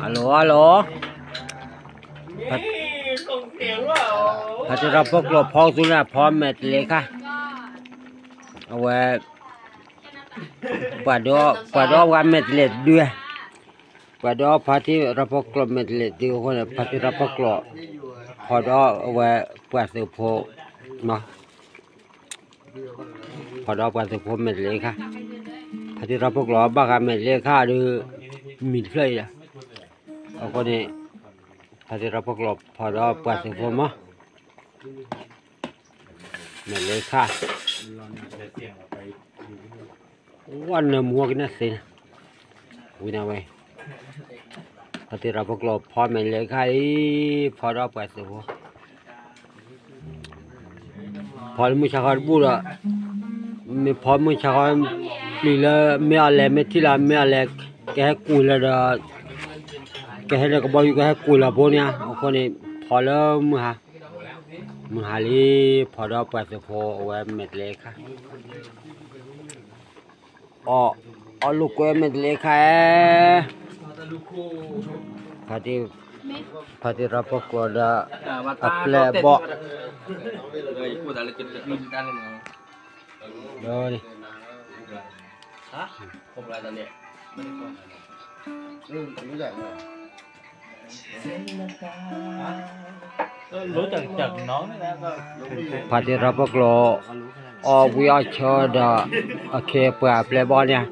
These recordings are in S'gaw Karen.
Hello, hello. ဖါတံၢ်ထီၣ်ဖိကျိာ်ဖီကသူန့ၣ် ဖီမဲာ်တလဲခါ, အဝဲ ပှၤဒီး ပှၤဒီးပှၤမဲာ်တလဲတဒု, ပှၤဒီးဖါတံၢ်ထီၣ်ဖိကျိာ်မဲာ်တလဲတဒုအဃိန့ၣ် ဖါတံၢ်ထီၣ်ဖိကျိာ် ဖီဒီးအဝဲပှၤသုးဖိ, ဖီဒီးပှၤသုးဖိမဲာ်တလဲခါ, ဖါတံၢ်ထီၣ်ဖိကျိာ်ဘၣ်ဃးမဲာ်တလဲခါဒီး မံၤတဖျၢၣ်အံၤဒီး, အဃိန့ၣ် ဖါတံၢ်ထီၣ်ဖိကျိာ်ဖီဒီးပှၤသုးဖိမး, မဲာ်တလဲခါ ဝဲနၢမူကနၣ်သ့န့ၣ်, ဝံၤနဝဲ, ဖါတံၢ်ထီၣ်ဖိကျိာ်ဖီမဲာ်တလဲခါအံၤ, ဖီဒီးပှၤသုးဖိ, ဖီလၢမုၢ်ဆါခီတဘူၣ်ဒီး, မ့ၢ်ဖီမုၢ်ဆါခီ, ပျံၤလၢမ့ၢ်အီၤလဲၤ မ့ၢ်ထံၣ်လၢမ့ၢ်အီၤလဲၤ, ကဟဲကွံာ်လၢဒီး, ကဟဲလၢကဘီယူၤ ကဟဲကွံာ်လီၤဖိန့ၣ်ဧါ, အဃိန့ၣ် ဖီလၢမုၢ်ဟါ, မုၢ်ဟါလံ, ဖီဒီးပှၤသုးဖိအဝဲမဲာ်တလဲခါ အီၣ်, အီၣ်လိာ်ကွဲမဲာ်တလဲခါ, ဖါတံၢ်, ဖါတံၢ်ထီၣ်ဖိကျိာ်ဒီး အပျဲၢ်အဘီၣ်, ဒီး ဖါတံၢ်ထီၣ်ဖိကျိာ် အီၣ်ဝံၤအီၣ်ဆၢဒီး အခ့အပှၤအပျဲၢ်အဘီၣ်န့ၣ်,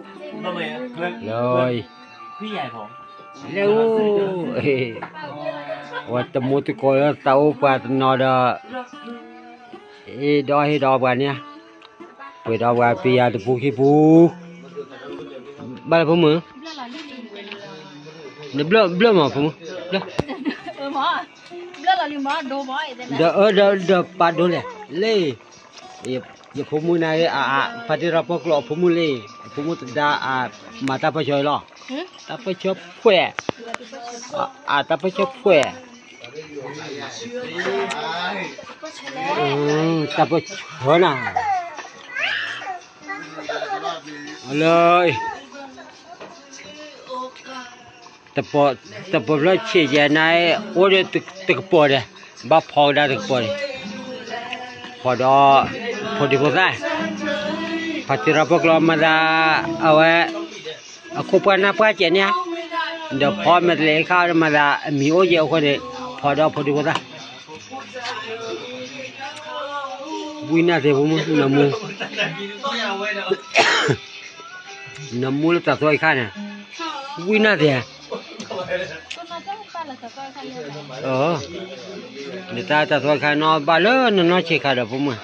လၢ, လၢ, ဝဲတမူတကိးလၢသးအိၣ်ပှၤတနီၤဒီး, ဟ့ၣ်ဒီးဟ့ၣ်ဒီးပှၤန့ၣ်, ပှ့ၤဒီးပှၤပယၤတပူၤခံပူၤ, ဘၣ်လၢဖိမုၣ်, နဘျၢၣ်ဘျၢၣ်မးဖိမုၣ်, ဘျၢၣ်, ဒီးအၢ ဒီးပာ်ဒိလဲၣ်, လၢ ယဖိမုၣ်န့ၣ်, ဖါတံၢ်ထီၣ်ဖိကျိာ်အဖိမုၣ်လံ, အဖိမုၣ်တဒါအ, မၤတၢ်ပၢၢ်ဆၢအံၤလီၤ, တၢ်ပၢၢ်ဆၢဖှဲး, အတၢ်ပၢၢ်ဆၢဖှဲး, တၢ်ပၢၢ်ဆၢနၤ, လၢ တပီၤဖျၢၣ်ဆံးယဲၢ်န့ၣ်, အိၣ်ဒီးတကပီၤဒီး, ဘၣ်ဖီကဒါတကပီၤန့ၣ်, ဖီဒီး, ဖိဒံဖိသၣ်, ဖါတံၢ်ထီၣ်ဖိကျိာ်မၤသး, အဝဲ, အခိၣ်ပှၢ်နၢ်ပှၢ်ကဲးန့ၣ်ဧါ, ဒီးဖီမဲာ်တလဲခါဒီးမၤသးအမံၤအိၣ်ယဲၢ်အဃိန့ၣ်, ဖီဒီးဖိဒံဖိသၣ် ဝံနၢ်သ့ၣ်ဖိမုၣ်, နမူလၢတၢ်သွီအံၤခါန့ၣ်, ဝံနၢ်သ့ၣ်, နတၢ်တၢ်သွီအံၤခါနီၤဘၣ်လၢနနီၢ်ဆံးခါဒီးဖိမုၣ်,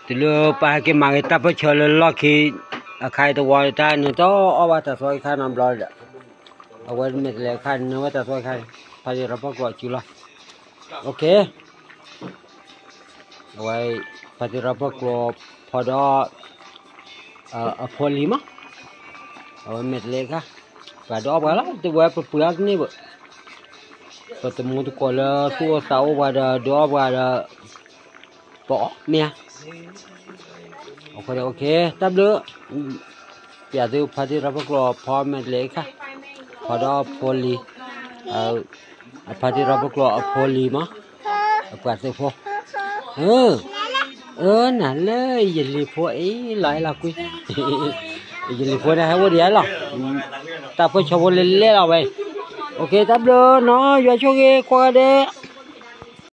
တုၤလၢပဟဲက့ၤမၤက့ၤတၢ်ပၢၢ်ဆၢလၢလီၢ်ခံ, အခါအံၤတဝီတၢ်နတအီၣ်ဘၣ်တၢ်သွီအံၤခါနီတဘျီဒီး, အဝဲမဲာ်တလဲခါန့ၣ် နဝဲတၢ်သွီအံၤခါန့ၣ်, ဖါတံၢ်ထီၣ်ဖိကျိာ်အစုလီၤ, အဝဲ, ဖါတံၢ်ထီၣ်ဖိကျိာ်ဖီဒီး အဖိလံၤမး, အဝဲမဲာ်တလဲခါ, ပှၤဒီးအီၣ်ပှၤလီၤ, တဝဲပပှ့ၤအီၣ်တန့ၢ်ဘၣ်, ပတမူတကိးလၢသူၣ်အိၣ်သးအိၣ်ပှၤဒီး ဒီးအီၣ်ပှၤဒီး, ပအီၣ်မ့ၢ်ဧါ, အဃိန့ၣ် တၢ်ဘျုး, ပျဲသုဖါတံၢ်ထီၣ်ဖိကျိာ်ဖီမဲာ်တလဲခါ, ဖီဒီးအဖိလံၤ, အဖါတံၢ်ထီၣ်ဖိကျိာ်အဖိလံၤမး, အပှၤသုးဖိ, အၢ, အၢနၤလၢယလံၤဖိအံၤလီၤအဲၣ်လီၤကွံ, ယလံၤဖိန့ၣ်ဟဲအိၣ်ဒံးလီၤ, တၢ်ပၢၢ်ဆၢဖိလဲၤလဲၤလီၤဝဲ, တၢ်ဘျုးနီၤ ယွၤဆိၣ်ဂ့ၤကိးဂၤဒဲး